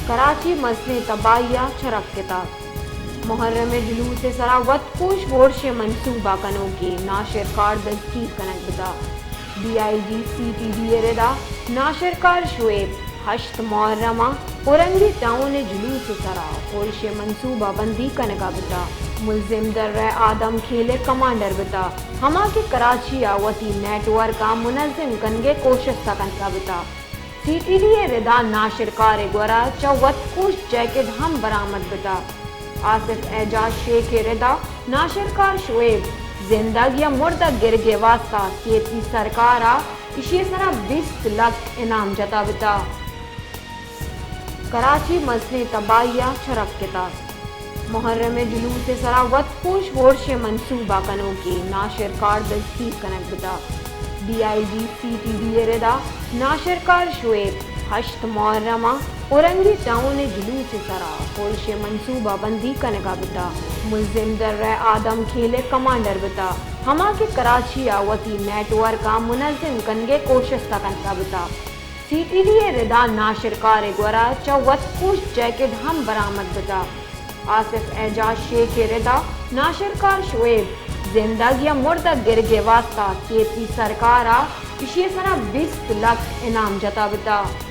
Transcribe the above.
کراچی مزنیں تباہی ء چہ رکتگ۔ محرم ء جلوس ء سرا وتکوش ہورش ء منصوبہ کنوکیں ناشرکار دزگیر کنگ بوتگ۔ D I G C T D ء ردا ناشرکار شعیب ہشت محرم ء اورنگی ٹاؤن ء جلوس ء سرا ہورش ء منصوبہ بندی کنگا بوتگ۔ ملزم درہ آدم کھیل ء کمانڈر بوتگ، ہما کہ کراچی ء وتی نیٹ ورک ء منظم کنگ ء کوشست ء کنگا بوتگ۔ سی ٹی ڈی ء ردا ناشرکار ء گورا چہ وتکوش جیکٹ ہم برآمد بوتگ۔ آصف اعجاز شیخ ء ردا ناشرکار شعیب زندگ یا مردگ گرگ ء واستہ کے پی سرکار ء ایشی ء سرا بیست لکھ انعام جتا بوتگ۔ کراچی مزنیں تباہی ء چہ رکتگ۔ محرم ء جلوس ء سرا وتکوش ہورش ء منصوبہ کنوکیں ناشرکار دزگیر کنگ بوتگ۔ D I G C T D ء ردا ناشرکار شعیب ہشت محرم ء اورنگی ٹاؤن ء جلوس ء سرا ہورش ء منصوبہ بندی کنگا بوتگ۔ ملزم درہ آدم کھیل ء کمانڈر بوتگ، ہما کہ کراچی ء وتی نیٹ ورک ء منظم کنگ ء کوشست ء کنگا بوتگ۔ سی ٹی ڈی ء ردا ناشرکار ء گورا چہ وتکوش جیکٹ ہم برآمد بوتگ۔ آصف اعجاز شیخ ء ردا ناشرکار شعیب زندگ یا مردگ گرگ ء واستہ کے پی سرکار ء ایشی ء سرا بیست لکھ انعام جتا بوتگ۔